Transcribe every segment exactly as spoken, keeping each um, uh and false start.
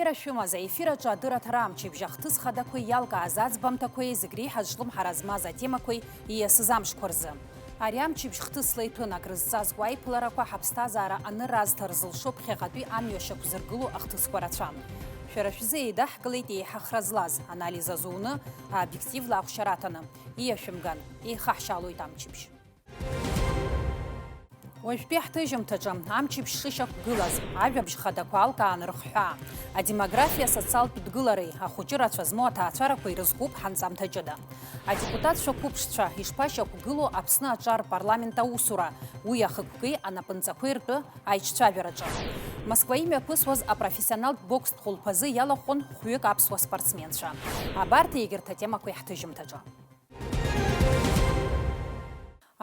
Ара шәымаз аефир аҿы адырраҭара амчыбжь ахҭыс хадақәеи иалкааз аӡбамҭақәеи зегь реиҳа зҿлымҳара змаз атемақәеи ииасыз амшқәа рзы. Ари амчыбжь хҭысла иҭәын акрызҵазкуа аиԥыларақәа, ҳаԥсҭазаара анырра азҭар зылшо ԥхьаҟатәи амҩа шьақәзыргыло ахҭысқәа рацәан. Шәара шәзы еидаҳкылеит еиҳа хра злаз, анализ азуны, аобиективла ахәшьара аҭаны. Ииашәымган, еихаҳшьаалоит амчыбжь. Уажәтәи ҳҭыжьымҭаҿы амчыбжь шышьақәгылаз, ажәабжь хадақәа алкаан рыхҳәаа, адемографиа, асоциалтә дгылареи ахәыҷы рацәа змоу аҭаацәарақәеи рызкуп ҳанҵамҭа ҷыда. Адепутатцәа қәыԥшцәа ишԥашьақәгылоу Аԥсны аҿар парламент аусура, уи ахықәкеи анапынҵақәеи ртәы аиҿцәажәараҿы. Москва имҩаԥысуаз апрофессионалтә бокстә хәылԥазы иалахәын хәҩык аԥсуа спортсменцәа. Абарҭ егьырҭ атемақәа иаҳҭыжьымҭаҿы.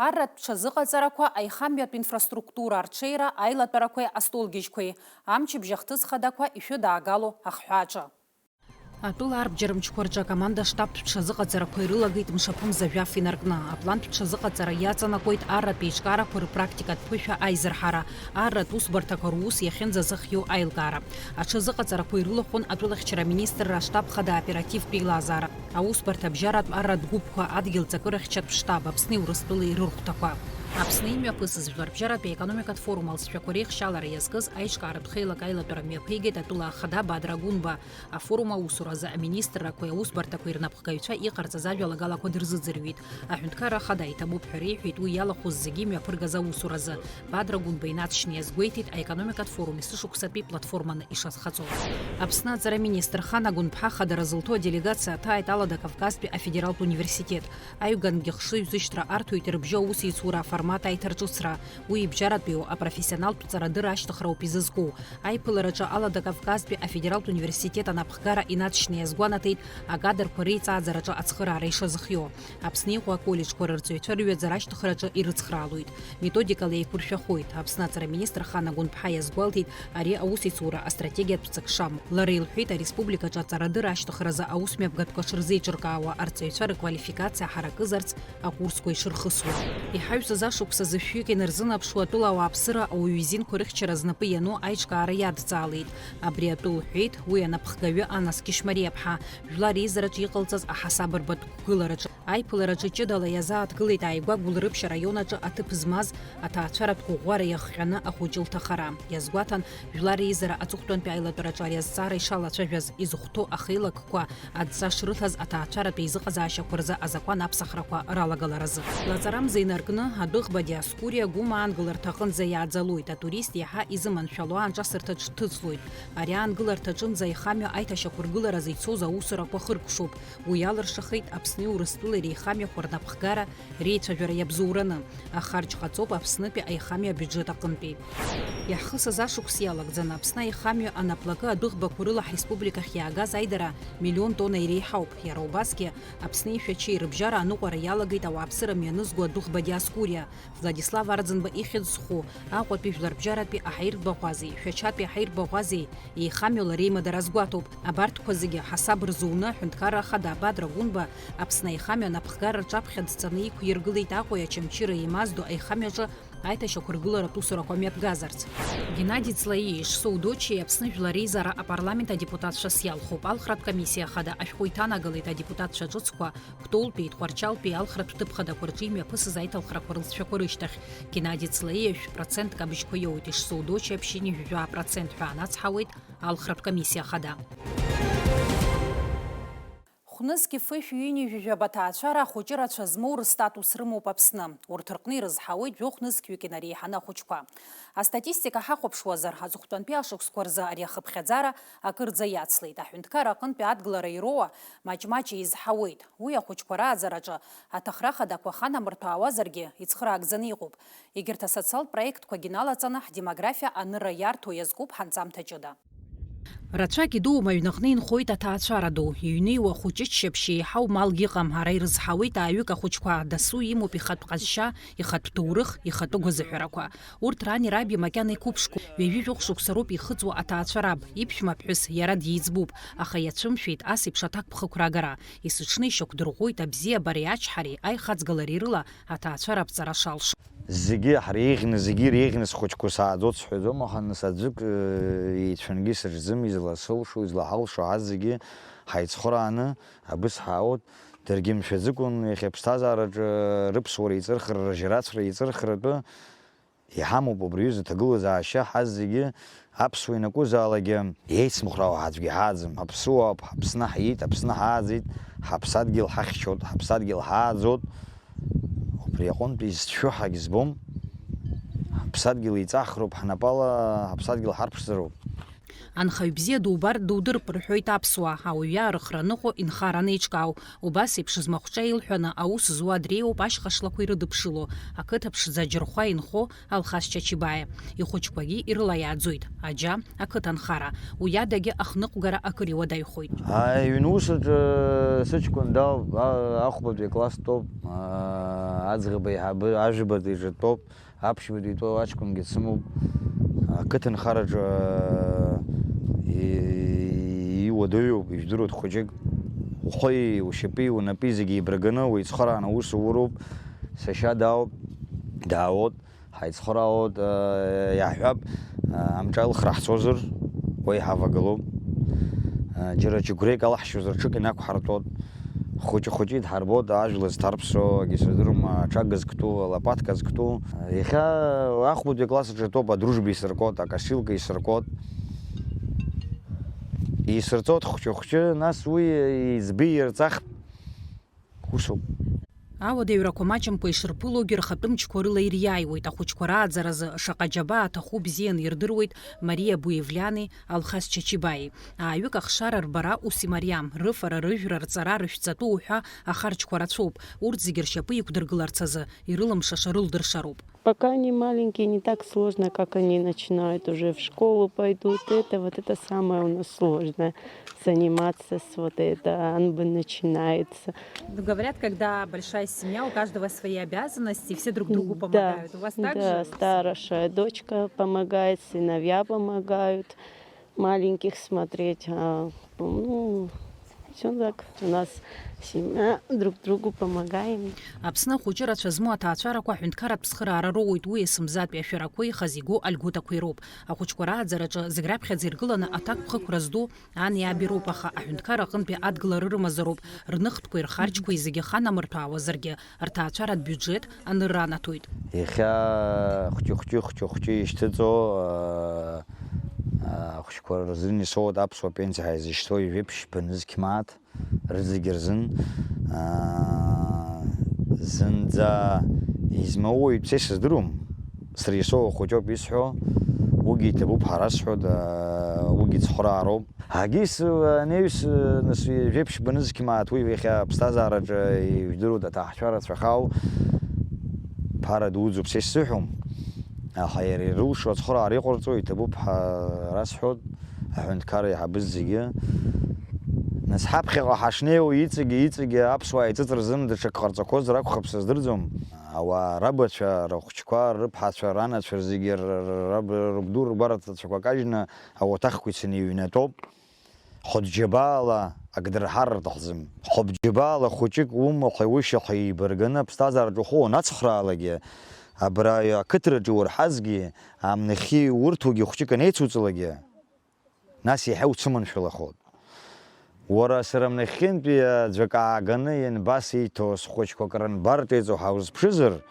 Арратә ҽазыҟаҵарақәа, аихамҩатә инфраструктура арҽеира, аилатәарақәеи астолгьежьқәеи, амчыбжь ахҭыс хадақәа ишәыдаагало ахҳәааҿы. Атәыла арбџьармчқәа рҿы акоманда штабтә ҽазыҟаҵарақәа ирылагеит мшаԥымза жәаф инаркны. Аплантә ҽазыҟаҵара иаҵанакуеит арратә еиҿкаарақәа рпрактикатә ԥышәа аизырҳара, арратә усбарҭақәа рус иахьынӡазыхиоу аилкаара. Аҽазыҟаҵарақәа ирылахәын атәылахьчара аминистрра аштаб хада аоперативтә еилазаара. Аусбарҭа абжьаратә арратә гәыԥқәа, адгьыл ҵакырахьчатә штаб, Аԥсни Урыстәылеи рырхәҭақәа. Аԥсны имҩаԥысыз жәларбжьаратәи аекономикатә форум алҵшәақәа реихшьалара иазкыз аиҿкааратә хеилак аилатәара мҩаԥигеит атәыла ахада Бадра Гәынба. Афорум аусуразы аминистррақәеи аусбарҭақәеи рнапхгаҩцәа иҟарҵаз ажәалагалақәа дырзыӡырҩит. Аҳәынҭқарра ахада иҭабуп ҳәа реиҳәеит уи иалахәыз зегьы имҩаԥыргаз аусуразы. Бадра Гәынба инаҵшьны иазгәеиҭеит аекономикатә форум есышықәсатәи платформаны ишазхаҵо. Аԥсны аҵараминистр Хана Гәынԥҳа хадара зылҭо аделегациа аҭааит Алада Кавказтәи афедералтә университет. Аҩгангьы хшыҩзышьҭра арҭоит рыбжьоу аусеицура аформат аиҭарҿыцра. Уи ибжьаратәиу апрофессионалтә ҵарадырра ашьҭыхра ауп изызку. Аиԥылараҿы Алада Кавказтәи афедералтә университет анапхгара инаҵшьны иазгәанаҭеит акадрқәа реиҵааӡараҿы ацхыраара ишазыхиоу. Аԥсны иҟоу аколлеџьқәа рырҵаҩцәа рыҩаӡара ашьҭыхраҿы ирыцхраалоит. Методикала еиқәыршәахоит. Аԥсны аҵараминистр Хана Гәынԥҳа иазгәалҭеит ари аусеицура астратегиатә ҵак шамоу. Лара илҳәеит, ареспубликаҿы аҵарадырра ашьҭыхразы аусмҩаԥгатәқәа шырзеиҿыркаауа, арҵаҩцәа рыквалификациа ҳаракызарц акурсқәа ишырхысуа. Иҳаҩсыз ашықәс азы шәҩык инарзынаԥшуа атәыла ауааԥсыра ауаҩы изинқәа рыхьчара знапы иану аиҿкаара иадҵаалеит. Абри атәы лҳәеит уи анапхгаҩы Анас Кьышьмариаԥҳа, жәлар реизараҿы иҟалҵаз аҳасабырбатә қәгылараҿы. Аиԥылараҿы ҷыдала иазааҭгылеит ааигәа Гәылрыԥшь араион аҿы аҭыԥ змаз аҭаацәаратә ӷәӷәара иахҟьаны ахәыҷы лҭахара. Иазгәаҭан, жәлар реизара аҵыхәтәантәи аилатәараҿы ари азҵаара ишалацәажәаз, изыхәҭоу ахеилакқәа адҵа шрыҭаз, аҭаацәаратә еизыҟазаашьақәа рзы азакәан аԥсахрақәа ралагаларазы. Лаҵарамза инаркны, адәыӷба Диоскуриа Гәым аангыларҭа аҟынӡа иааӡалоит, атурист иаҳа изыманшәало аанҿасырҭаҿ дҭыҵлоит. Ари аангыларҭа аҿынӡа аихамҩа аиҭашьақәыргыларазы ицоз аусурақәа хыркәшоуп. Уи алыршахеит Аԥсни Урыстәылеи реихамҩақәа рнапхгара реицәажәара иабзоураны. Ахарџь ҟаҵоуп Аԥснытәи аихамҩа абиуџьет аҟынтәи. Иаҳхысыз ашықәс иалагӡаны Аԥсны аихамҩа анаплакы адәыӷбақәа рыла ҳреспубликахь иаагаз аидара миллион тонна иреиҳауп. Иара убасгьы Аԥсни Шәачеи рыбжьара аныҟәара иалагеит ауааԥсыра мҩанызго адәыӷба Диоскуриа. Владислав Арӡынба ихьӡ зху Аҟәатәи жәларбжьаратәи аҳаиртә баӷәазеи Шәачатәи аҳаиртә баӷәазеи еихамҩала реимадара азгәаҭоуп. Абарҭқәа зегьы ҳасаб рзуны, аҳәынҭқарра ахада Бадра Гәынба Аԥсны аихамҩа анапхгара рҿаԥхьа дҵаны иқәиргылеит Аҟәеи Очамчыреи еимаздо аихамҩаҿы аиҭашьақәыргыларатә усурақәа мҩаԥгазарц. Геннади Ҵлаиеи Ишсоу Дочиеи Аԥсны Жәлар Реизара апарламент адепутатцәас иалхуп. Алхратә комиссиа ахада ашәҟәы иҭанагалеит адепутатцәа ҿыцқәа Кәтолтәи, Тҟәарчалтәи алхратә ҭыԥ хадақәа рҿы имҩаԥысыз аиҭалхрақәа рылҵшәақәа рышьҭахь. Геннади Ҵлаиеи ҩажәи процентк абжьқәа иоуит, Ишсоу Дочиа ԥшьынҩажәи жәаа процент ҳәа анацҳауеит алхратә комиссиа хада. Хәнызқьи фышәи ҩынҩажәи жәаба ҭаацәара ахәыҷы рацәа змоу рыстатус рымоуп Аԥсны. Урҭ рҟны ирызҳауеит жәохә нызқьҩык инареиҳаны ахәыҷқәа. Астатистика ҳахәаԥшуазар, аҵыхәтәантәи ашықәсқәа рзы ари ахыԥхьаӡара акырӡа иацлеит. Аҳәынҭқарра аҟынтәи адгылара ироуа маҷ-маҷ еизҳауеит. Уи ахәыҷқәа рааӡараҿы аҭахра хадақәа ханамырҭәаауазаргьы, ицхыраагӡаны иҟоуп. Егьырҭ асоциалтә проектқәагьы налаҵаны, ҳдемографиа анырра иарҭо иазкуп ҳанҵамҭа ҷыда. Рацәак идуума аҩнаҟны инхоит аҭаацәара ду. Иҩныҩуа хәыҷы-ччаԥшь еиҳау малгьы ыҟам, ара ирызҳауеит ааҩык ахәыҷқәа, дасу имоуп ихатә ҟазшьа, ихатә ҭоурых, ихатәы гәазыҳәарақәа. Урҭ рани раби макьана иқәыԥшқәоуп, ҩажәи жәохә шықәса роуп ихыҵуа аҭаацәа раб, иԥшәма ԥҳәыс, иара диӡбуп, аха иацәымшәеит ас еиԥш аҭакԥхықәра агара. Есыҽны ишьақәдырӷәӷәоит абзиабареи ачҳареи аихаҵгылареи рыла аҭаацәара аԥҵара шалшо. Зегьы ҳреиӷьны, зегьы иреиӷьны схәыҷқәа сааӡоит сҳәаӡом, аха нас аӡәык, э, еицәангьы сыҽӡымиз, изласылшо, излаҳалшо ҳазегьы ҳаицхырааны абыс ҳаауеит. Даргьы мшәаӡыкәын иахьа аԥсҭазаараҿы рыԥсуара еиҵырхра, рыжьрацәара еиҵырхратәы иҳамоуп убри аҩыза аҭагылазаашьа, ҳазегьы аԥсуа ианакәызаалакгьы еицмыхәрауа аӡәгьы ҳааӡам. Ҳаԥсуоуп, ҳаԥсны ҳиит, Аԥсны ҳааӡеит, ҳаԥсадгьыл ҳахьчоит, ҳаԥсадгьыл ҳааӡоит. Убри аҟынтәи изцәшәо ҳагьзбом. Ҳаԥсадгьыл еиҵахроуп, ҳнапала ҳаԥсадгьыл ҳарԥшӡароуп. Анхаҩ бзиа дубар дудырп, рҳәоит аԥсуаа, ауаҩы арыхра аныҟәо инхара анеиҿкаау. Убас еиԥш змахәҿа илҳәаны аус зуа дреиуоуп ашьха шлақәа ирыдыԥшыло, ақыҭа ԥшӡа аџьырхәа инхо Алхас Чачибаиа. Ихәыҷқәагьы ирылаиааӡоит, аџьа, ақыҭанхара. Уи адагьы ахныҟәгара акыр иуадаҩхоит. Аҩн ус аҿы сыҷкәын дауп, а-, ахәбатәи акласстәоуп, а-, аӡӷаб аиҳабы ажәабатәи иҿатәоуп. Аԥшьбатәи итәоу аҷкәынгьы дсымоуп. Ақыҭанхараҿы, и-, иуадаҩуп, ижәдыруеит хәыҷык. Ухәи, ушьапи, унапи зегьы еибарганы уеицхырааны аус ууроуп. Сашьа даауп, даауеит, ҳаицхыраауеит, иаҳҳәап, амҿы аилхра ҳцозар, уа иҳавагылоуп. Џьара џьыгәреик алаҳшьозар, ҽык инақәҳартәоит. Хәыҷы-хәыҷы идҳарбоит, ажәла зҭарԥсо, акгьы сыздырам, аҽага зктәу, алапатка зктәу. Иахьа ахәбатәи акласс аҿы атәоуп, адружба исыркуеит, акосилка исыркуеит. Исырҵоит хәҷы-хәҷы, нас уи иӡбеи ирҵахтә усуп. Ауадаҩрақәа маҷымкәа ишырԥылогьы рхатәы мчқәа рыла ириааиуеит, ахәыҷқәа рааӡаразы шаҟа џьабаа аҭаху бзианы ирдыруеит Мариа Буевлиани Алхас Чачибаи. Ааҩык ахшара рбара ус имариам, рыфара, рыжәра, рҵара, рышәҵатәы уҳәа ахарџьқәа рацәоуп. Урҭ зегьы ршьапы иқәдыргыларц азы ирылымшаша рылдыршароуп. Пока они маленькие, не так сложно, как они начинают, уже в школу пойдут. Это, вот это самое у нас сложное. Заниматься с вот это, анбы начинается. Ну, говорят, когда большая семья, у каждого свои обязанности, все друг другу помогают. У вас так же? Да, старшая дочка помогает, сыновья помогают. Маленьких смотреть, а, ну, всё так. У нас семья, друг другу помогаем. Аԥсны ахәыҷы рацәа змоу аҭаацәарақәа аҳәынҭқарратә цхыраара роуеит, уи есымзатәи ашәарақәа ихазиго альгәытақәа ироуп. Ахәыҷқәа рааӡараҿы зегь раԥхьаӡа иргыланы аҭакԥхықәра зду ани аби роуп, аха аҳәынҭқар аҟынтәи адгылара рымазароуп, рныхтәқәеи рхарџьқәеи зегьы ханамырҭәаауазаргьы, рҭаацәаратә биуџьеҭ анырра анаҭоит. Иахьа хәҷы-хәҷы, хәҷы-хәҷы ишьҭыҵуа, а, а, ахәыҷқәа рзын исоуеит аԥсуа пенсиа ҳаизышьҭуа ҩажәеиԥшьба нызқь мааҭ рызегьы рзын, а, зынӡа измоуа уаҩ дцеит сыздыруам. Сара исоуа хәыҷоуп исҳәо, уигьы иҭабуп ҳәа расҳәоит, а, уигьы цхыраароуп. Агьыс, анаҩс, нас, жәеиԥшьба нызқь мааҭ уи иахьа аԥсҭазаараҿы ижәдыруеит аҭаацәа рацәахау, ԥара дуӡӡоуп са исзыҳәом, аха иара ирылшо ацхыраара иҟарҵо иҭабуп ҳәа расҳәоит аҳәынҭқарра еиҳабыз зегьы. Нас ҳаԥхьаҟа ҳашнеиуа иҵегьы, иҵегьы аԥсуаа еиҵыҵ рзын даҽак ҟарҵақәозар акәхап сыздырӡом. Ауаа рабацәа, рыхәҷқәа, рыԥҳацәа, ранацәа зегьы р-, р-, раб-, рыбду ргәараҭацәақәа кажьны ауаҭахқәа ицаны иҩнатәоуп. Хәыҷ џьабаала ак дырҳар рҭахӡам. Хәыҷ џьабаала хәыҷык умаҳәи ушьаҳәи еибарганы аԥсҭазаараҿы ухы уанацхраалагьы, абра ақыҭраҿы иурҳазгьы, амнахьы иурҭогьы хәҷык анеицуҵалакгьы, нас иаҳа уцәыманшәалахоит. Уара сара амнахьынтәи аӡәк ааганы ианбасеиҭо, схәыҷқәа акры анбарҵеиҵо ҳәа узԥшызар,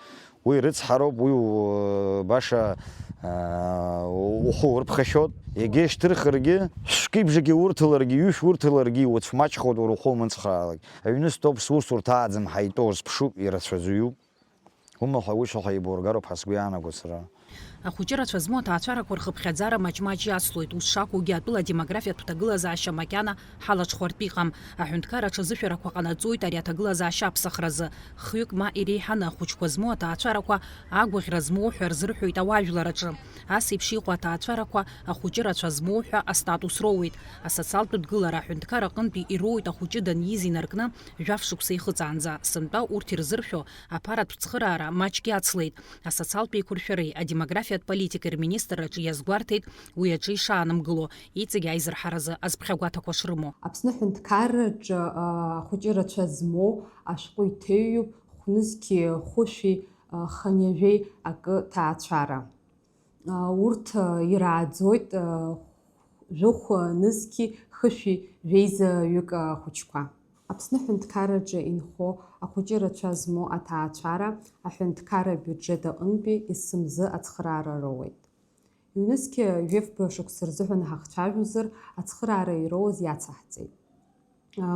уи рыцҳароуп, уи у-, баша, аа, ухы урԥхашьоит. Егьа ишьҭырхыргьы, шәкы-ибжагьы урҭаларгьы, ҩышә урҭаларгьы, иуцәмаҷхоит уара ухы умыцхраалак. Аҩны стәоуп, сусурҭа ааӡам, ҳаитәоу зԥшуп, ирацәаӡоу иоуп. Умаҳәи ушьаҳәи еибоургароуп ҳәа сгәы иаанагоит сара. Ахәыҷы рацәа змоу аҭаацәарақәа рхыԥхьаӡара маҷ-маҷ иацлоит, ус шакәугьы атәыла адемографиатә ҭагылазаашьа макьана ҳалаҽхәартә иҟам. Аҳәынҭқар аҽазышәарақәа ҟанаҵоит ари аҭагылазаашьа аԥсахразы. Хҩык ма иреиҳаны ахәыҷқәа змоу аҭаацәарақәа агәаӷьра змоу ҳәа рзырҳәоит ауаажәлар аҿы. Ас еиԥш иҟоу аҭаацәарақәа ахәыҷы рацәа змоу ҳәа астатус роуеит. Асоциалтә дгылара аҳәынҭқар аҟынтәи ироуеит ахәыҷы даниз инаркны жәаф шықәса ихыҵаанӡа. Сынтәа урҭ ирзыршәо аԥаратә цхыраара маҷк иацлеит. Асоциалтә еиқәыршәареи адемографиатә политикеи рминистрраҿы иазгәарҭеит уи аҿы ишаанымгыло, иҵегь аизырҳаразы азԥхьагәаҭақәа шрымоу. Аԥсны аҳәынҭқарраҿы, а, ахәыҷы рацәа змоу ашәҟәы иҭыҩуп хәнызқьи хәышәи, а, хынҩажәеи акы ҭаацәара. А, урҭ, а, ирааӡоит, а, Жәохә нызқьи хышәи жәеиза ҩык ахәыҷқәа. Аԥсны аҳәынҭқарраҿы инхо ахәыҷы рацәа змоу аҭаацәара аҳәынҭқарра абиуџьет аҟынтәи есымзы ацхыраара роуеит. Ҩнызқьи жәафба шықәса рзыҳәан ҳахцәажәозар, ацхыраара ироуз иацаҳҵеит.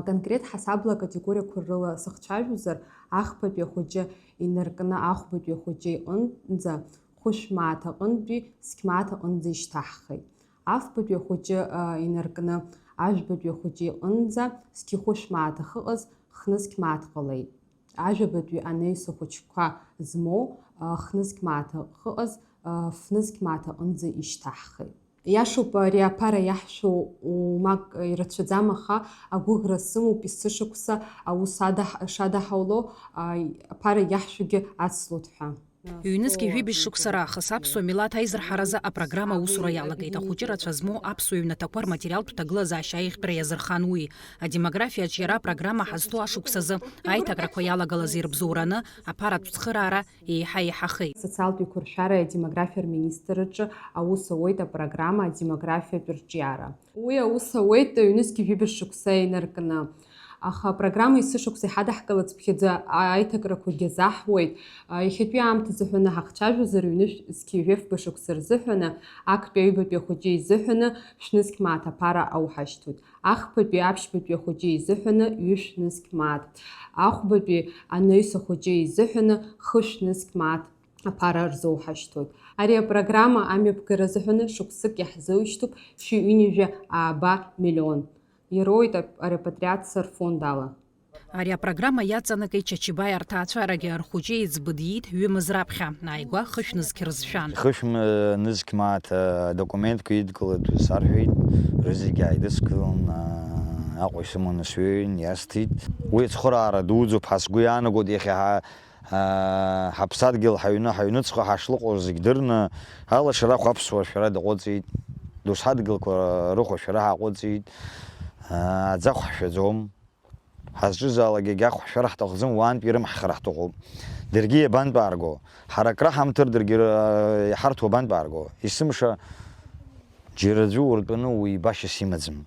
Конкрет ҳасабла акатегориақәа рыла сыхцәажәозар, ахԥатәи ахәыҷы инаркны ахәбатәи ахәыҷы иҟынӡа, хәышә мааҭ аҟынтәи зқь мааҭ аҟынӡа ишьҭаҳхит. Афбатәи ахәыҷы, а, инаркны ажәбатәи ахәыҷы иҟынӡа, зқь хәышә мааҭ ахьыҟаз, хнызқь мааҭ ҟалеит. Ажәабатәи анаҩс ахәыҷқәа змоу, а, хнызқь мааҭ ахьыҟаз, а, фнызқь мааҭ аҟынӡа ишьҭаҳхит. Иашоуп, ари аԥара иаҳшәу умак ирацәаӡам, аха агәыӷра сымоуп, есышықәса аус ада-, шадаҳауло, а, аԥара иаҳшәугьы ацлоит ҳәа. Ҩнызқьи жәибжь шықәса раахыс аԥсуа милаҭ аизырҳаразы апрограмма аусура иалагеит. Ахәыҷы рацәа змоу аԥсуа ҩнаҭақәа рматериалтә ҭагылазаашьа аиӷьтәра иазырхан уи. Адемографиа аҿиара апрограмма ҳазҭоу ашықәсазы аиҭакрақәа иалагалаз ирыбзоураны аԥаратә цхыраара еиҳа еиҳахеит. Асоциалтә еиқәыршәареи адемографиа рминистрраҿы аус ауеит апрограмма адемографиатә рҿиара. Уи аус ауеит ҩнызқьи жәибжь шықәса инаркны. Аха апрограмма есышықәса иҳадаҳкылацыԥхьаӡа аиҭакрақәагьы азаҳуеит. Иахьатәи аамҭазы ҳәаны ҳахцәажәозар, ҩнызқьи жәафба шықәса рзыҳәаны, актәи аҩбатәи ахәыҷы изыҳәаны шәнызқь мааҭ аԥара ауҳашьҭуеит. Ахԥатәи аԥшьбатәи ахәыҷы изыҳәаны ҩышә нызқь мааҭ, ахәбатәи анаҩс ахәыҷы изыҳәаны хышә нызқь мааҭ аԥара рзоуҳашьҭуеит. Ари апрограмма амҩаԥгара азыҳәаны шықәсык иаҳзоушьҭуп шәи ҩынҩажәи ааба миллион. Ироуеит ап-, арепатриациа рфонд ала. Ари апрограмма иаҵанакит Чачибаи аҭаацәарагьы, рхәыҷы еиҵбы диит ҩымыз раԥхьа, ааигәа хышә нызқь рызшәан. Хышә м-, нызқь мааҭ, э, документқәа идкылатәыз сарҳәеит, рызегьы ааидыскылан, э, Аҟәа исыманы сҩеин, иасҭеит. Уи ацхыраара дуӡӡоуп ҳәа сгәы иаанагоит, иахьа ҳа-, э, ҳаԥсадгьыл, ҳаҩны, ҳаҩныҵҟа ҳашлыҟоу зегь дырны, алашара ахә аԥсуа шәара даҟәыҵит, доуҳа дгьылқәа рыхә шәара ҳаҟәыҵит, э, аӡахә ҳшәаӡом. Ҳазҿызаалак егьа ахәшәара ҳҭахӡам, уаантәи ирымҳхара ҳҭахуп. Даргьы иабантәаарго? Ҳара акраҳамҭар, даргьы р-, иҳарҭо абантәаарго? Есымша џьара аӡәы уртәаны уи башьас имаӡам.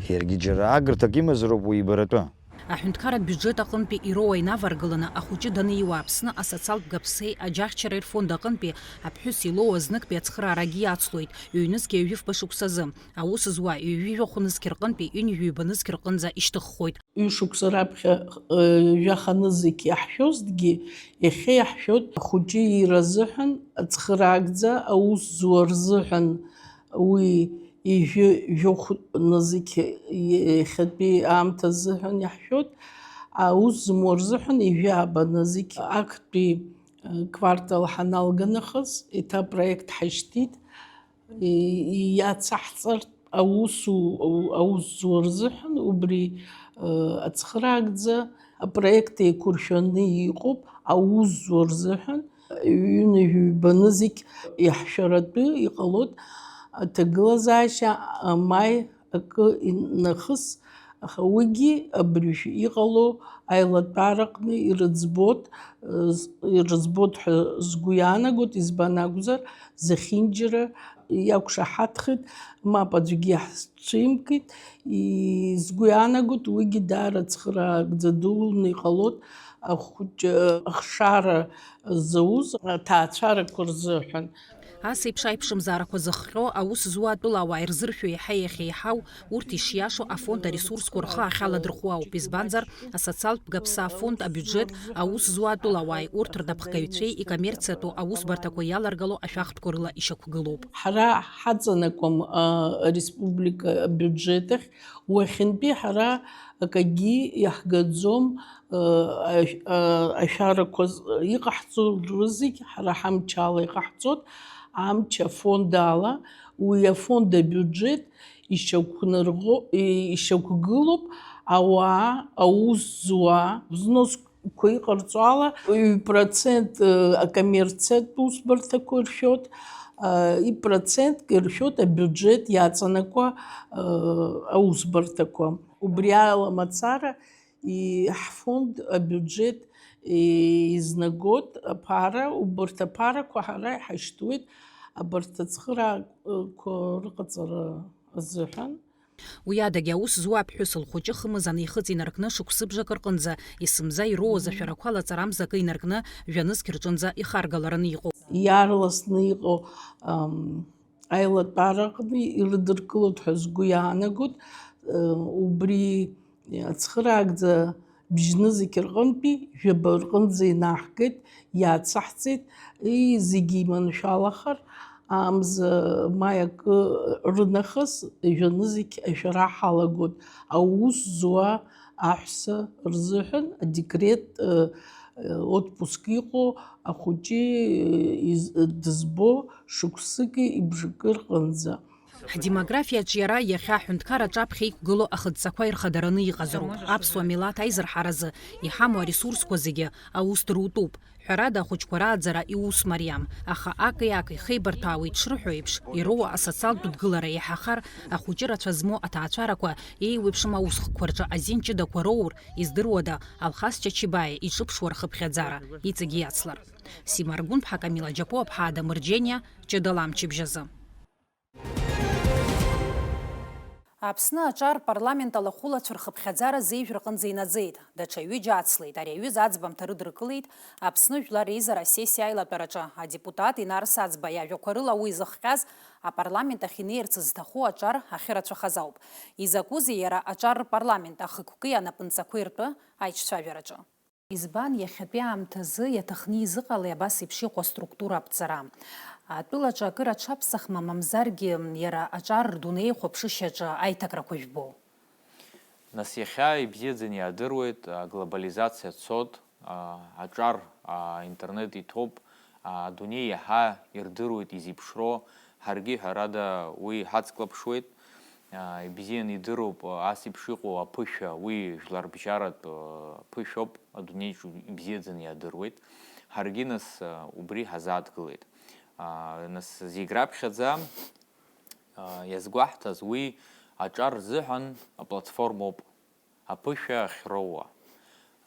Иаргьы џьара агырҭак имазароуп уи ибаратәы. Аҳәынҭқарратә биуџьет аҟынтәи ироуа инаваргыланы ахәыҷы даниуа Аԥсны асоциалтә гаԥсеи аџьаҳшьареи рфонд аҟынтәи аԥҳәыс илоуа зныктәи ацхыраарагьы иацлоит, ҩнызқьи ҩажәи фба шықәсазы. Аус зуа ҩажәи жәохә нызқь рҟынтәи ҩынҩажәи ҩба нызқь рҟынӡа ишьҭыххоит. Ҩышықәса раԥхьа, э, жәаха нызқь иаҳшәозҭгьы, иахьа иаҳшәоит ахәыҷы иира азыҳәан, ацхыраагӡа аус зуа рзыҳәан уи ҩажәи жәохә нызқь иахьатәи аамҭа азыҳәан иаҳшәоит, аус змоу рзыҳәан ҩажәи ааба нызқь актәи, э, квартал ҳаналга нахыс, еиҭа апроект ҳашьҭит. И-, иацаҳҵартә аусу-, аус зуа рзыҳәан убри, э, ацхыраагӡа апроект еиқәыршәаны иҟоуп, аус зуа рзыҳәан ҩынҩажәи ҩба нызқь иаҳшәаратәы иҟалоит аҭагылазаашьа, а, маи акы инахыс, аха уигьы абыржә иҟало аилатәараҟны ирыӡбоит, э, з-, ирыӡбоит ҳәа сгәы иаанагоит, избан акәзар, зехьынџьара иақәшаҳаҭхеит, мап аӡәгьы иаҳцәимкит, и-, сгәы иаанагоит, уигьы даара цхыраагӡа дулны иҟалоит ахәыҷы, ахшара зауз аҭаацәарақәа рзыҳәан. Ас еиԥш аиԥшымзаарақәа зыхҟьо аус зуа атәылауаа ирзыршәо еиҳа иахьеиҳау, урҭ ишиашоу афонд аресурсқәа рхы ахьаладырхәуа ауп, избанзар, асоциалтә гаԥса афонд абиуџьет аус зуа атәылауааи урҭ рнапхгаҩцәеи икоммерциатәу аусбарҭақәа иаларгало ашәахтәқәа рыла ишьақәгылоуп. Ҳара ҳаҵанакуам, а, ареспублика абиуџьет ахь, уахьынтәи ҳара акагьы иаҳгаӡом, э, ашә-, э, ашәарақәа з-, иҟаҳҵо рызегь ҳара ҳамчала иҟаҳҵоит, амч афонд ала, уи афонд абиуџьет ишьақәнарӷо-, и-, ишьақәгылоуп ауаа, аус зуа, взносқәа иҟарҵо ала, ҩ-процент, э, акоммерциатә усбарҭақәа иршәоит, э, ипроцентк иршәоит абиуџьет иаҵанакуа, э, аусбарҭақәа. Убри ала мацара и-, ҳфонд абиуџьет, и-, изнагоит аԥара, убарҭ аԥарақәа ҳара иҳашьҭуеит абарҭ ацхыраагақәа рыҟаҵара азыҳәан. Уи адагьы аус зуа аԥҳәыс лхәыҷы хымыз анихыҵ инаркны шықәсыбжак рҟынӡа есымза ироуаз ашәарақәа лаҵарамза акы инаркны жәа-нызқь рҿынӡа ихаргалараны иҟоуп. Иаарласны иҟоу аилатәараҟны ирыдыркылоит ҳәа сгәы иаанагоит. Убри ацхыраагӡа бжьнызқь рҟынтәи жәаба рҟынӡа инаҳгеит, иаацаҳҵеит, ии, зегьы иманшәалахар, амза маи акы рынахыс жәанызқь ашәара ҳалагоит. Аус зуа аҳәса рзыҳәан адекрет, отпуск иҟоу ахәыҷы дызбо шықәсыки ибжакы рҟынӡа. Ҳдемографиаҿ иара иахьа аҳәынҭқар аҿаԥхьа иқәгылоу ахыдҵақәа ирхадараны иҟазароуп. Аԥсуа милаҭ аизырҳаразы иҳамоу аресурсқәа зегьы аус дырутәуп. Ҳәарада, ахәыҷқәа рааӡара иус мариам, аха аки-аки хеибарҭәаауеит шрыҳәо еиԥш, ироуа асоциалтә дгылара иаҳахар, ахәыҷы рацәа змоу аҭаацәарақәа еиуеиԥшым аусхкқәа рҿы азин ҷыдақәа роур, издыруада, Алхас Чачибаиа иҿыԥшуа рхыԥхьаӡара иҵегь иацлар. Сима Аргәынԥҳа, Камила Џьапуаԥҳа, Адамыр Џьениа, Ҷыдала амчыбжь азы. Аԥсны аҿар рпарламент алахәылацәа рхыԥхьаӡара зеижә рҟынӡа инаӡеит. Даҽа ҩыџьа ацлеит. Ари аҩыза аӡбамҭа рыдыркылеит Аԥсны Жәлар Реизара асессиа аилатәараҿы адепутат Инар Саӡба иажәақәа рыла уи зыхҟьаз апарламент ахь инеирц зҭаху аҿар ахьырацәахаз ауп. Изакәызеи иара аҿар рпарламент ахықәки анапынҵақәеи ртәы аиҿцәажәараҿы? Избан иахьатәи аамҭазы иаҭахны изыҟалеи абас еиԥш иҟоу аструктура аԥҵара? Атәылаҿы акыр аҽаԥсахма, мамзаргьы иара аҿар рдунеихәаԥшышьаҿы аиҭакрақәа жәбо? Нас иахьа ибзиаӡаны иаадыруеит, аглобализациа цот, а, аҿар, а, интернет иҭоуп, а, адунеи иаҳа ирдыруеит изеиԥшроу, ҳаргьы ҳәарада уи ҳацклаԥшуеит. Ибзианы идыруп ас еиԥш иҟоу аԥышәа, уи жәларбжьаратә ԥышәоуп, адунеиаҿ ибзиаӡаны иадыруеит. Ҳаргьы нас убри ҳазааҭгылеит. Нас зегь раԥхьаӡа иазгәаҳҭаз уи аҿар рзыҳәан аплатформоуп, аԥышәа ахьроуа.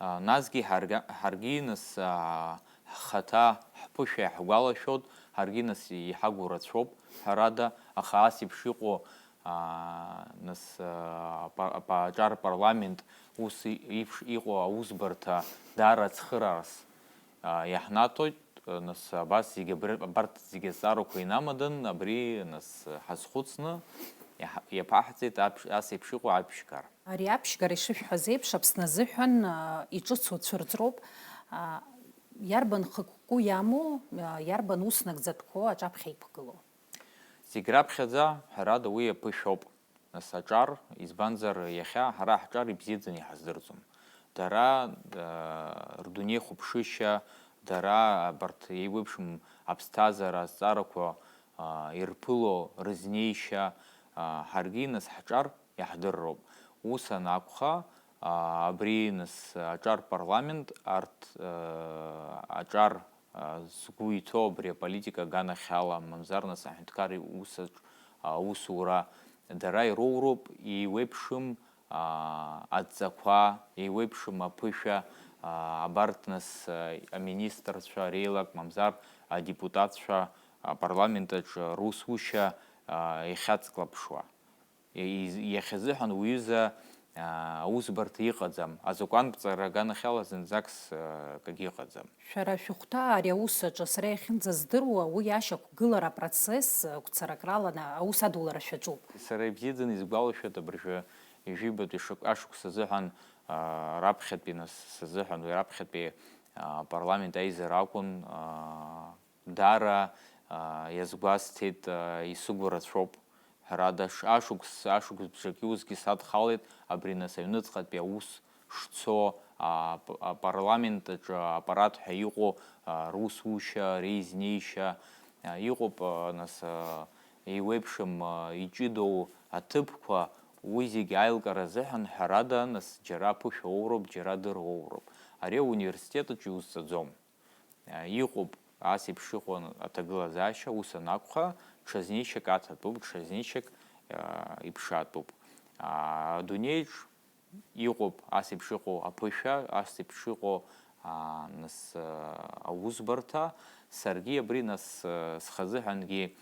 Насгьы ҳаргьы нас ҳхаҭа ҳԥышәа иаҳгәалашәоит, ҳаргьы нас иҳагу рацәоуп, ҳәарада, аха ас еиԥш иҟоу, нас, апа-, апа-, аҿар парламент ус еиԥш иҟоу аусбарҭа даара ацхыраарас иаҳнаҭоит, нас абас зегьы абри, абарҭ зегьы азҵаарақәа инамадан, абри нас ҳазхәыцны иаҳ-, иаԥаҳҵеит аԥш-, ас еиԥш иҟоу аԥшьгара. Ари аԥшьгара ишышәҳәаз еиԥш, Аԥсны азыҳәан, а, иҿыцу цәырҵроуп. А, иарбан хықәку иамоу, а, иарбан ус нагӡатәқәоу аҿаԥхьа иқәгылоу? Зегь раԥхьаӡа, ҳәарада, уи аԥышәоуп. Нас аҿар, избанзар, иахьа ҳара ҳҿар ибзиаӡаны иҳаздырӡом. Дара, а, рдунеихәаԥшышьа, дара абарҭ еиуеиԥшым аԥсҭазаара азҵаарақәа, а, ирԥыло рызнеишьа, а, ҳаргьы нас ҳҿар иаҳдырроуп. Ус анакәха, а, абри нас аҿар парламент, арҭ, а, аҿар, а, згәы иҭоу абри аполитика аганахьала, мамзар нас аҳәынҭқарра усаҿ, а, аусура, дара ироуроуп, еиуеиԥшым, а, адҵақәа, еиуеиԥшым аԥышәа, а, абарҭ нас, а, аминистрцәа реилак, мамзар адепутатцәа, апарламент аҿы русушьа, а, иахьацклаԥшуа. Из-, иахьазыҳәан уҩыза, аа, аусбарҭа иҟаӡам, азакәантә ҵара аганахьала зынӡак с-, акгьы ыҟаӡам. Шәара шәыхәҭаа ари аус аҿы, сара иахьынӡаздыруа, уи ашьақәгылара апроцесс, ы, гәцаракраланы аус адулара шәаҿуп. Сара ибзиаӡаны исгәалашәоит абыржәы ҩажәибатәи шықә-, ашықәс азыҳәан, аа, раԥхьатәи нас сазыҳәан, уи раԥхьатәи, аа, апарламент аизара акәын, аа, Даара, аа, иазгәасҭеит, аа, исыгәрацәоуп. Ҳәарада, ш-, ашықәс, ашықәс бжаки усгьы садхалеит, абри нас аҩныҵҟатәи аус шцо, аа, ап-, апарламент аҿы аппарат ҳәа иҟоу, аа, русушьа, реизнеишьа, аа, иҟоуп, аа, нас, аа, еиуеиԥшым, аа, иҷыдоу аҭыԥқәа, уи зегьы аилкаара азыҳәан, ҳәарада, нас, џьара аԥышәа уоуроуп, џьара адырра уоуроуп. Ари ауниверситет аҿы иузҵаӡом. Иҟоуп, ас еиԥш иҟоу аҭагылазаашьа, ус анакәха, ҽазнеишьак аҭатәуп, ҽазнеишьак, а, иԥшаатәуп. А, адунеиаҿ иҟоуп ас еиԥш иҟоу аԥышәа, ас еиԥш иҟоу, а, нас, а, аусбарҭа, Саргьы абри нас схазыҳәангьы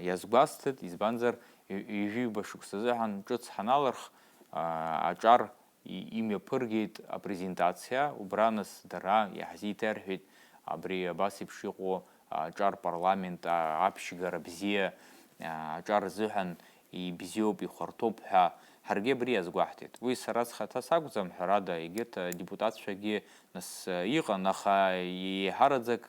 иазгәасҭеит, избанзар, ҩажәиба шықәсазыҳәан ҿыц ҳаналырх, аҿар имҩаԥыргеит апрезентациа, убра нас дара иаҳзеиҭарҳәеит абри абас еиԥш иҟоу аҿар парламент аԥшьгара бзиа аҿар рзыҳәан ибзиоуп, ихәарҭоуп ҳәа ҳаргьы абри иазгәаҳҭеит. Уи сара схаҭа сакәӡам, ҳәарада, егьырҭ адепутатцәагьы нас иҟан, аха еиҳараӡак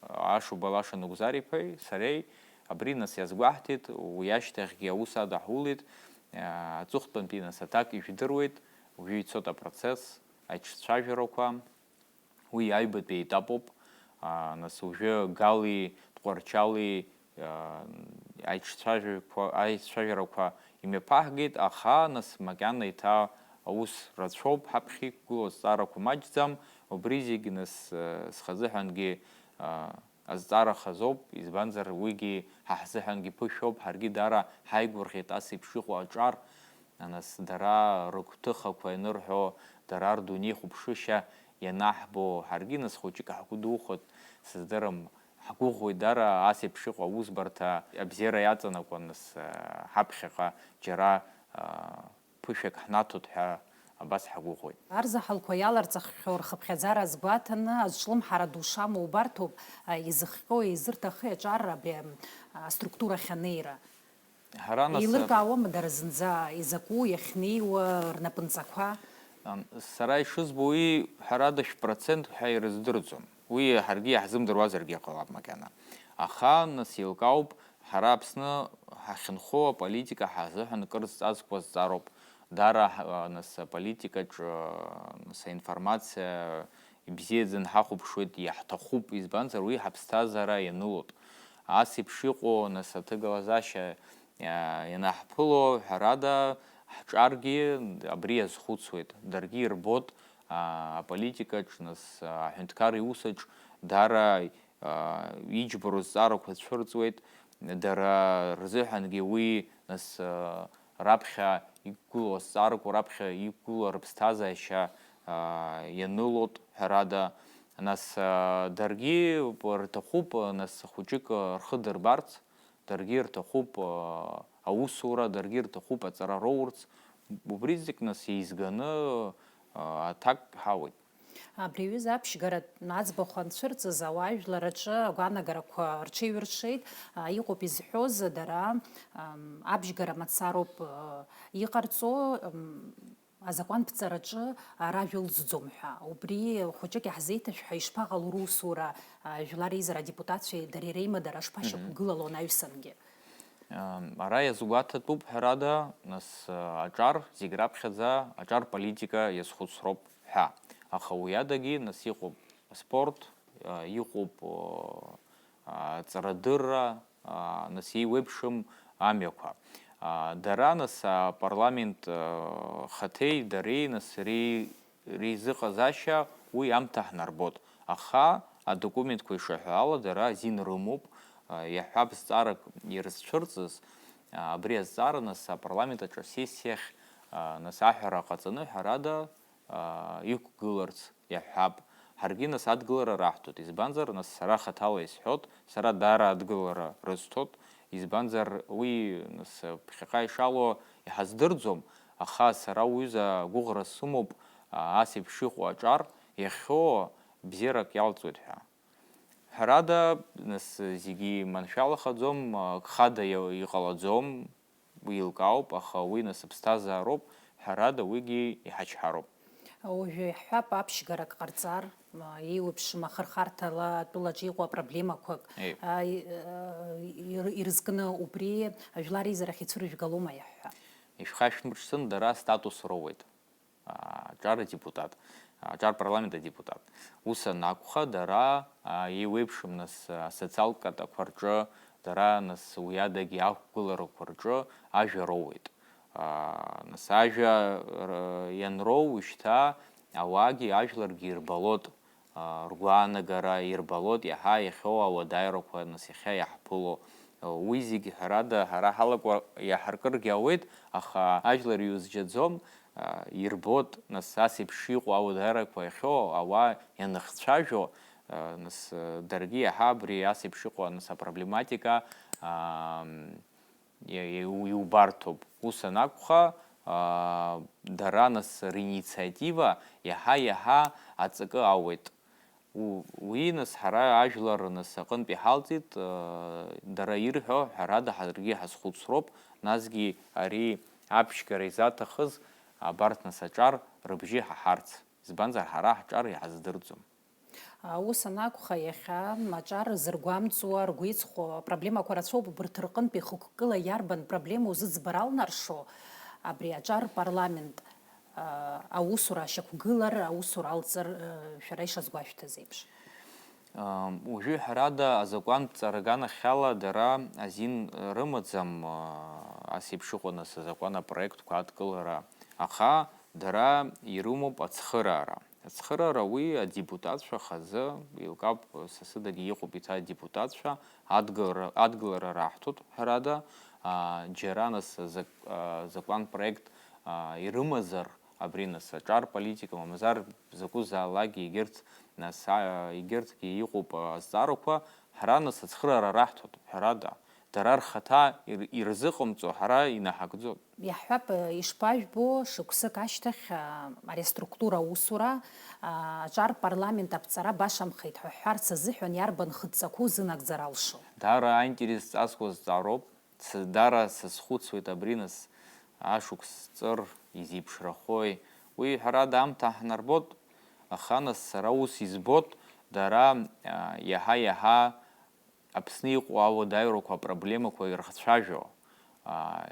Ашуба Лаша Нугзар-иԥеи сареи абри нас иазгәаҳҭеит, уи ашьҭахьгьы аус адаҳулеит, аҵыхәтәантәи нас аҭак ижәдыруеит, уажәы ицоит апроцесс, аиҿцәажәарақәа. Уи аҩбатәи аетапоуп. Нас уажәы Гали Тҟәарчали аиҿцәажәақәа, аицәажәарақәа имҩаԥаҳгеит, аха нас макьана еиҭа аус рацәоуп, ҳаԥхьа иқәгылоу азҵаарақәа маҷӡам, убри зегь нас схазыҳәангьы азҵаара хазоуп, избанзар уигьы ҳа ҳзыҳәангьы ԥышәоуп, ҳаргьы даара ҳаигәырӷьеит ас еиԥш иҟоу аҿар, нас дара рыгәҭыхақәа ианырҳәо, дара рдунеихәаԥшышьа ианаҳбо, ҳаргьы нас хәыҷык ҳгәы духоит, сыздырам, ҳгәыӷуеит даара ас еиԥш иҟоу аусбарҭа абзиара иаҵанакуа нас ҳаԥхьаҟа џьара ԥышәак ҳнаҭоит ҳәа абас ҳгәыӷуеит. Арзаҳалқәа иаларҵахьоу рхыԥхьаӡара азгәаҭаны, азҿлымҳара ду шамоу убарҭоуп, а, изыхҟьо, изырҭахи аҿар абри, а, аструктурахь анеира? Ҳара нас, еилыркаауама дара зынӡа изакәу иахьнеиуа рнапынҵақәа? Ам, сара ишызбо, уи ҳәарада шә-процент ҳәа ирыздырӡом. Уи ҳаргьы иаҳзымдыруазаргьы ҟалап макьана. Аха, нас, еилкаауп, ҳара Аԥсны ҳахьынхо аполитика ҳазыҳәан кыр зҵазкуа зҵаароуп. Дара, ҳа-, нас, аполитикаҿ, нас, аинформациа ибзиаӡаны ҳахәаԥшуеит, иаҳҭахуп, избанзар, уи ҳаԥсҭазаара ианылоит. Ас еиԥш иҟоу, нас, аҭагылазаашьа, а, ианаҳԥыло, ҳәарада, ҳҿаргьы абри иазхәыцуеит. Даргьы ирбоит, а, аполитикаҿ, нас, аҳәынҭқарра иусаҿ даара, а, иџьбароу зҵаарақәа цәырҵуеит, дара рзыҳәангьы уи, нас, а, раԥхьа иқәгылоу азҵаарақәа, раԥхьа иқәгылоу рыԥсҭазаашьа, а, ианылоит, ҳәарада, нас, а, даргьы рҭахуп, нас, хәыҷык рхы дырбарц, даргьы рҭахуп, а, аусура, даргьы рҭахуп аҵара роурц, убри зегь, нас, еизганы, а, аҭак ҳауеит. Абри аҩыза аԥшьгаратә аӡбахә анцәырҵыз, ауаажәлар рҿы агәаанагарақәа рҽеиҩыршеит. А, иҟоуп изҳәоз, дара, ам, абжьгара мацароуп, а, иҟарҵо, ам, азакәанԥҵараҿы, а, ражәа ылҵӡом ҳәа. Убри хәыҷык иаҳзеиҭашәҳәа, ишԥаҟало русура, а, жәлар реизара адепутатцәеи дареи реимадара шԥашьақәгылало анаҩсангьы? Ам, ара иазгәаҭатәуп, ҳәарада, нас, а, аҿар зегь раԥхьаӡа аҿар политика иазхәыцроуп ҳәа. Аха уи адагьы, нас, иҟоуп аспорт, а, иҟоуп, о, а, аҵарадырра, а, нас, еиуеиԥшым амҩақәа. А, дара, нас, апарламент, а, хаҭеи дареи, нас, ре-, реизыҟазаашьа уи амҭа ҳнарбоит. Аха адокументқәа ишаҳәо ала, дара азин рымоуп, а, иаҳҳәап, зҵаарак ирызцәырҵыз, а, абри азҵаара, нас, апарламент аҿы асессиахь, а, нас, аҳәара ҟаҵаны, ҳәарада, а, иқәгыларц иаҳҳәап. Ҳаргьы, нас, адгылара раҳҭоит. Избанзар, нас, сара хаҭала исҳәоит, сара даара адгылара рысҭоит. Избанзар, уи, нас, ԥхьаҟа ишалоу иҳаздырӡом, аха сара уҩыза агәыӷра сымоуп, а, ас еиԥш иҟоу аҿар иахьоу бзиарак иалҵуеит ҳәа. Ҳәарада, нас, зегьы маншәалахаӡом, а, гхада иа-, иҟалаӡом, уи еилкаауп, аха уи, нас, аԥсҭазаароуп, ҳәарада, уигьы иҳачҳароуп. Уажәы иаҳҳәап, аԥшьгарак ҟарҵар, а, еиуеиԥшым ахырхарҭала атәылаҿы иҟоу апроблемақәак, Еи. а, и-, а, ир-, ирызкны убри ажәлар реизарахь ицәыржәгалома иаҳҳәап? Ишәхашәмыршҭын, дара астатус роуеит. А, аҿар адепутат, аҿар парламент адепутат. Ус анакәха, дара, а, еиуеиԥшым, нас, асоциалтә катақәа рҿы, дара, нас, уи адагьы ақәгыларақәа рҿы ажәа роуеит. А, нас, ажәа р-, ианроу шьҭа ауаагьы ажәларгьы ирбалоит, а, ргәаанагара ирбалоит, иаҳа иахьоу ауадаҩрақәа, нас, иахьа иаҳԥыло. Уи зегь, ҳәарада, ҳара ҳалакәа иаҳаркыргьы ауеит, аха ажәлар иузџьаӡом, а, ирбоит, нас, ас еиԥш иҟоу ауадаҩрақәа иахьоу ауаа ианыхцәажәо, Нас, даргьы иаҳа абри ас еиԥш иҟоу, нас, апроблематика, ам, иа-, иу-, иубарҭоуп. Ус анакәха, а, дара, нас, ринициатива иаҳа-иаҳа аҵакы ауеит. У-, уи, нас, ҳара ажәлар, нас, аҟынтә иҳалҵит, а, дара ирҳәо, ҳәарада, ҳаргьы ҳазхәыцроуп, насгьы ари аԥшьгара изаҭахыз абарҭ, нас, аҿар рыбжьы ҳаҳарц, избанзар, ҳара ҳҿар иҳаздырӡом. Ус анакәха, иахьа аҿар зыргәамҵуа, ргәы иҵхо апроблемақәа рацәоуп, убырҭ рҟынтә ихықәкыла иарбан проблема узыӡбар алнаршо, абри аҿар парламент, а, аусура ашьақәгылар, аусура алҵыр, а, шәара ишазгәашәҭаз еиԥш? Ам, уажәы, ҳәарада, азакәантә ҵара аганахьала дара азин рымаӡам, а, ас еиԥш иҟоу, нас, азакәан апроектқәа адкылара, аха дара ирымоуп ацхыраара. Ацхыраара уи адепутатцәа хазы еилкаауп, са сыдагьы иҟоуп еиҭа адепутатцәа, адгылара, адгылара раҳҭоит, ҳәарада, а, џьара, нас, зак-, а, закәан проект, а, ирымазар, абри, нас, аҿар политика, мамзар закәызаалакгьы егьырҭ, нас, а, егьырҭгьы иҟоуп, а, азҵаарақәа, ҳара, нас, ацхыраара раҳҭоит, ҳәарада. Дара рхаҭа ир-, ирзыҟамҵо ҳара инаҳагӡом. Иаҳҳәап, ишԥажәбо, шықәсык ашьҭахь, а, ари аструктура аусура, а, аҿар парламент аԥҵара башамхеит ҳәа ҳҳәарц азыҳәан иарбан хыдҵақәоу зынагӡар алшо? Даара аинтерес зҵазкуа зҵаароуп. Даара сазхәыцуеит абри, нас, ашықәс ҵыр изеиԥшрахои? Уи, ҳәарада, аамҭа ҳнарбот, аха, нас, сара ус избот, дара, а, иаҳа-иаҳа Аԥсны иҟоу ауадаҩрақәа, апроблемақәа ирхцәажәо, аа,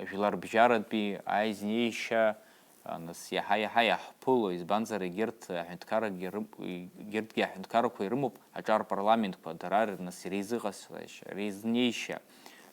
жәларбжьаратәи аизнеишьа, а, нас, иаҳа-иаҳа иаҳԥыло, избанзар, егьырҭ аҳәынҭқаррагьы рым-, егьырҭгьы аҳәынҭқаррақәа ирымоуп аҿар парламентқәа, дара р-, нас, реизыҟазшьа, реизнеишьа.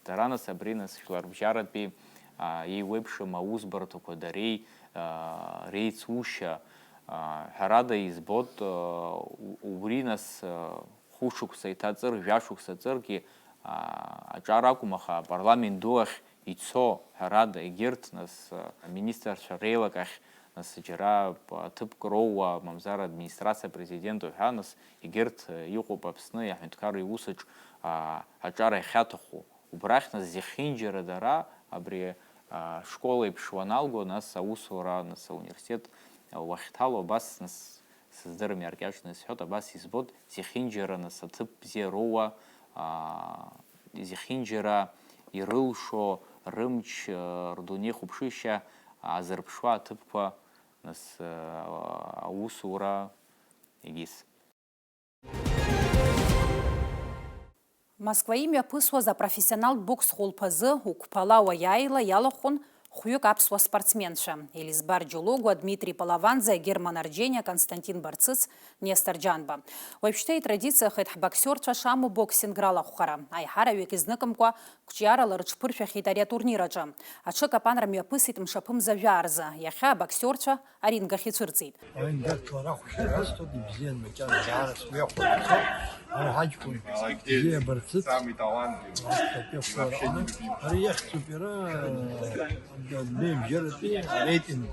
Дара, нас, абри, нас, жәларбжьаратәи, а, еиуеиԥшым аусбарҭақәа дареи, а, реицушьа, а, ҳәарада, избот, а, у-, убри, нас, а, хәышықәса иҭаҵыр, жәашықәса ҵыргьы, аа, аҿар акәым, аха апарламент ду ахь ицо, ҳәарада, егьырҭ, нас, аминистрцәа реилак ахь, нас, џьара аҭыԥк роуа, мамзар администрациа президент уҳәа, нас, егьырҭ, э, иҟоуп Аԥсны аҳәынҭқарра иусаҿ, аа, аҿар иахьаҭаху. Убрахь, нас, зехьынџьара дара абри, аа, ашкол еиԥш уаналго, нас, аусура, нас, ауниверситет уахьҭало, абас, нас, сыздырам, иаркьаҿны исҳәоит, абас избоит, зехьынџьара, нас, аҭыԥ бзиа роуа, аа, зехьынџьара ирылшо, рымч, аа, рдунеихәаԥшышьа аазырԥшуа аҭыԥқәа, нас, аа, аусура егьыс. Москва имҩаԥысуаз апрофессионалтә бокс хәылԥазы уқәԥала уаиааила иалахәын хәҩык аԥсуа спортсменцәа. Елизбар Џьологәа, Дмитри Полованӡе, Герман Арџьениа, Константин Барцыц, Нестор Џьанба. Уажәшьҭа итрадициахеит ҳбоксиорцәа шамоу боксинг ралахәхара. Аиҳараҩык изныкымкәа қәҿиарала рыҽԥыршәахьеит ари атурнир аҿы. Аҽыкапанра мҩаԥысит мшаԥымза жәаа рзы. Иахьа абоксиорцәа аринг ахь ицәырҵит. Аиндаҭлара ахәшьара азҭоит, ибзиан макьана, даара сгәы иахәаԥшуан. Ара ҳаҷкәын бзиа Барцыц, аԥхьатәи ашкол аҟны. Ари иахьӡуп иара, адунеи абжьаратәи ареитинг,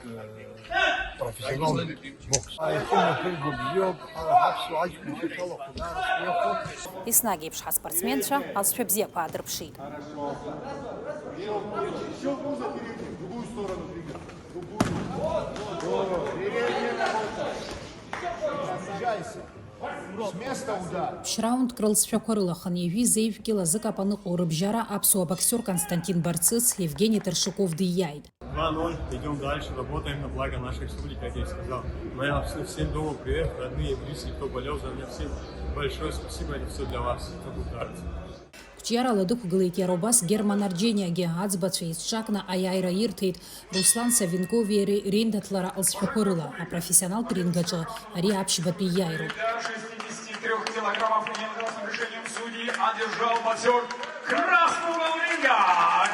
профессионалтә бокс. Аихымҩаԥырго бзиоуп, ҳара ҳаԥсуа аҷкәынцәа шәалахәу даара сгәы иахәоит. Еснагь еиԥш ҳаспортсменцәа алҵшәа бзиақәа аадырԥшит. Хорошо. Всё, пузо перейди, в другую сторону двигай. Ԥшьраундк рылҵшәақәа рылаханы ҩажәи зеижә кьылазы капан ыҟоу рыбжьара аԥсуа боксиор Константин Барцыц Евгени Таршаков дииааит. Два ноль, идём дальше, работаем на благо нашей республики, как я и сказал. Моя, всем, всем дома привет, родные, близкие, кто болел за меня, всем большое спасибо, это всё для вас, это будет дальше. Қәҿиарала дықәгылеит иара убас Герман Арџьениагьы. Аӡбацәа еицҿакны аиааира ирҭеит Руслан Савенкови иареи реиндаҭлара алҵшәақәа рыла. Апрофессионалтә ринг аҿы ари аԥшьбатәи ииааироуп. Шестидесяти трёх килограммов, по единоличным решениям судей одержал боксёр красного ринга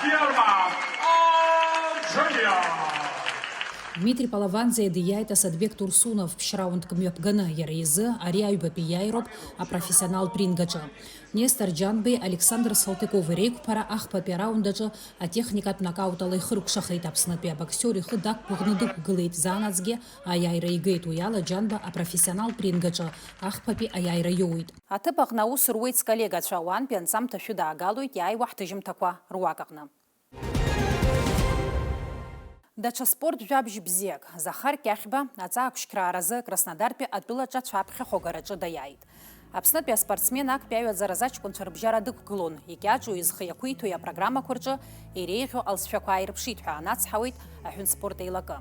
Герман Арджония. Дмитри Палаванӡиа диааит Асаҭбеқ Турсунов ԥшьраундк мҩаԥганы, иара изы ари аҩбатәи иааироуп апрофессионалтә рингаҿы. Нестор Џьанбеи Александр Салтыкови реиқәԥара ахԥатәи араунд аҿы атехникатә нокаутала ихыркәшахеит. Аԥснытәи абоксиор ихы дақәгәыӷны дықәгылеит, заанаҵгьы аиааира игеит, уи ала Џьанба апрофессионалтә рингаҿы ахԥатәи аиааира иоуеит. Аҭыԥ аҟны аус руеит сколлегацәа, уантәи анҵамҭа шәыдаагалоит иааиуа ҳҭыжьымҭақәа руак аҟны. Даҽа спорт жәабжь бзиак. Захар Кьахьба аҵаа қәшьқәрааразы Краснодартәи атәылаҿацә аԥхьахәагараҿы даиааит. Аԥснытәи аспортсмен актәи аҩаӡаразы аҷкәынцәа рыбжьара дықәгылон, икьаҿу изхы иақәиҭу апрограммақәа рҿы иреиӷьу алҵшәақәа ааирԥшит ҳәа анацҳауеит аҳәынтспорт еилакы.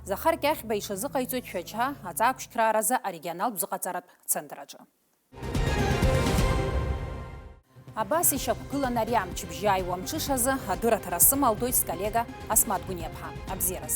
Захар Кьахьба иҽазыҟаиҵоит Шәача аҵаа қәшьқәрааразы арегионалтә зыҟаҵаратә центр аҿы. Абас ишьақәгылан ари амчыбжьы ааиуа амҽышазы адырраҭара сымалдоит сколлега Асмаҭ Гәыниаԥҳа. Абзиараз.